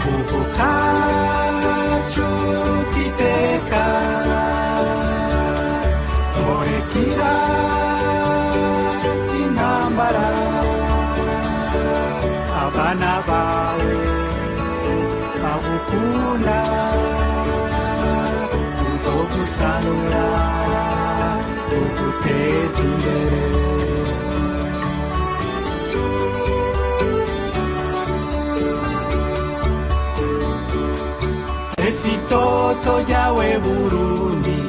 Gahugu kacu kiteka Murekira intambara Abana bawe bagukunda Tuzogusanura tuguteze imbere. Esitoto yawe Burundi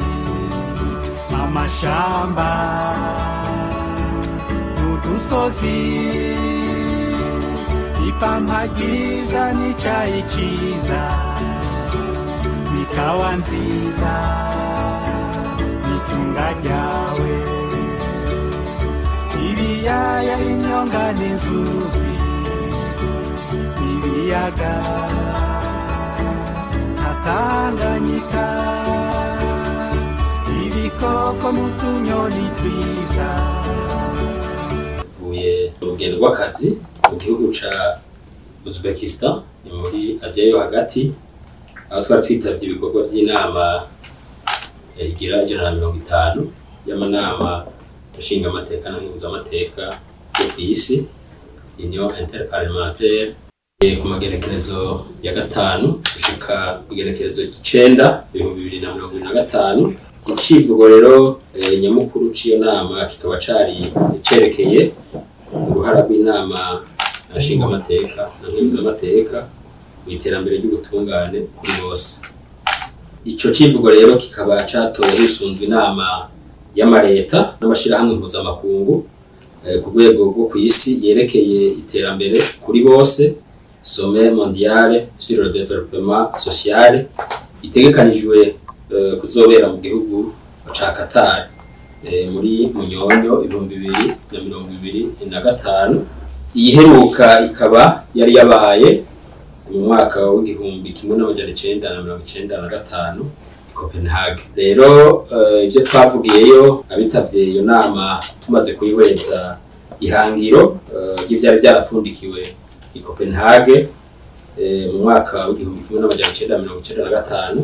amashamba n'udusozi ipampa ryiza n'icayi ciza n'ikawa nziza n'itunga ryawe ibiyaya imyonga n'inzuzi ibiyaga Tanganyika ibikoko n'utunyoni twiza. Tuvuye urugendo rw'akazi mu gihugu ca Uzbekistan, ni muri Aziya yo hagati, aho twari twitavye ibikorwa vy'inama igira 150 y'amanama nshingamateka na nkenguzamateka yo kw'isi, Union Interparlementaire, ku magerekerezo ya 5 gushika ku gerekerezo 9 2025. Icivugo rero nyamukuru c'iyo nama kikaba cari cerekeye uruhara rw'inama nshingamateka na nkenguzamateka mu iterambere ry'ubutungane kuri bose. Ico civugo rero kikaba catowe hisunzwe inama y'amareta n'amashirahamwe mpuzamakungu ku rwego rwo kw'isi yerekeye iterambere kuri bose, Sommet mondial sur le développement social, itegekanijwe kuzobera mu gihugu ca Qatar muri Munyonyo 2025. Iyiheruka ikaba yari yabaye mu mwaka w'1995 i Copenhagen. Rero ivyo twavugiyeyo abitavye iyo nama tumaze kuyihweza ihangiro ry'ivyari byarafundikiwe i Copenhagen mu mwaka w'1995,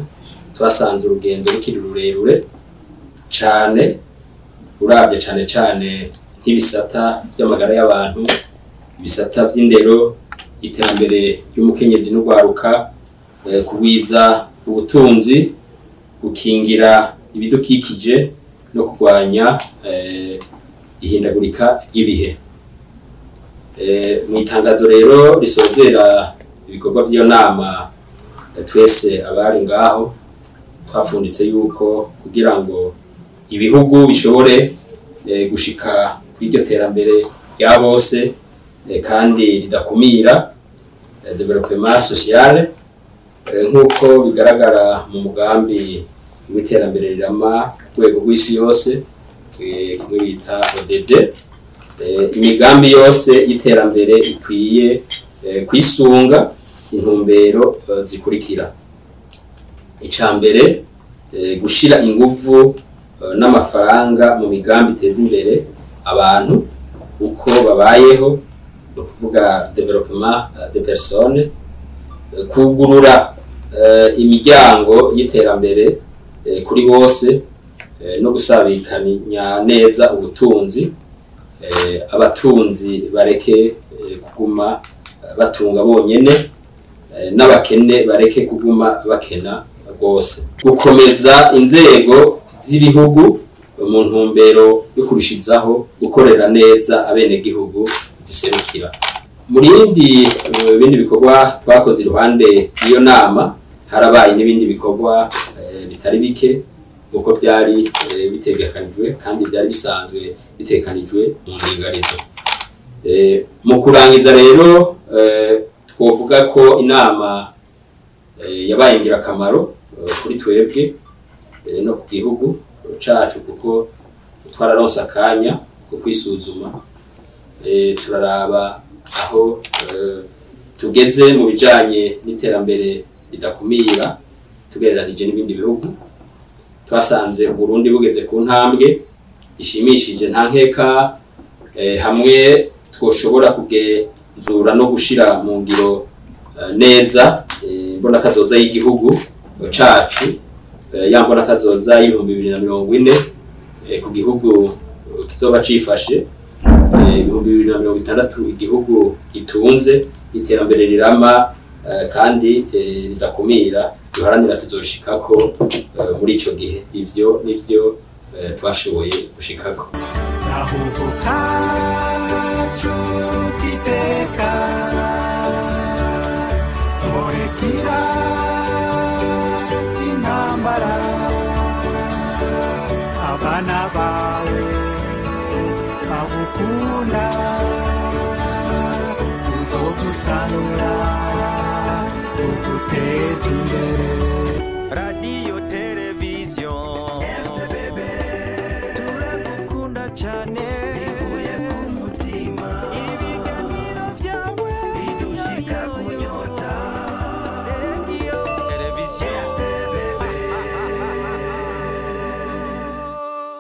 twasanze urugendo rukiri rurerure cane, uravye cane cane nk'ibisata vy'amagara y'abantu, ibisata vy'indero, iterambere ry'umukenyezi n'urwaruka, kugwiza ubutunzi, gukingira ibidukikije no kurwanya ihindagurika ry'ibihe. Mu itangazo rero risozera ibikorwa vy'iyo nama, twese abari ngaho twapfunditse yuko kugira ngo ibihugu bishobore gushika kw'iryo terambere rya bose kandi ridakumira, développement social, nk'uko bigaragara mu mugambi w'iterambere rirama ku rwego rw'isi yose, kimwe bita ODD, imigambi yose y'iterambere ikwiye kwisunga intumbero zikurikira. Ica mbere, gushira inguvu n'amafaranga mu migambi iteza imbere abantu uko babayeho, ni ukuvuga développement de personnes, kugurura imiryango y'iterambere kuri bose, no gusabikanya neza ubutunzi, abatunzi bareke kuguma batunga bonyene, n'abakene bareke kuguma bakena rwose. Gukomeza inzego z'ibihugu mu ntumbero yo kurushizaho gukorera neza abenegihugu ziserukira. Muri bindi bikorwa twakoze iruhande y'iyo nama, harabaye n'ibindi bikorwa bitari bike uko byari bitegekanijwe kandi byari bisanzwe bitekanijwe mu ndinganizo. Mu kurangiza rero twovuga ko inama yabaye ingirakamaro kuri twebwe no ku gihugu cacu, kuko twararonse akanya ko kwisuzuma, turaraba aho tugeze mu bijanye n'iterambere ridakumira tugereranije n'ibindi bihugu. Twasanze Burundi bugeze ku ntambwe ishimishije, nta nkeka, hamwe twoshobora kugenzura no gushira mu ngiro neza Imbonakazoza y'igihugu cacu, ya mbonakazoza y'2040 ku gihugu kizoba cifashe, 2060 igihugu gitunze, iterambere rirama kandi ridakumira, duharanira tuzoshikako muri ico gihe. Ivyo nivyo twashoboye gushikako. Gahugu kacu k'iteka, murekira intambara, abana bawe bagukunda, tuzogusanura tuguteze imbere.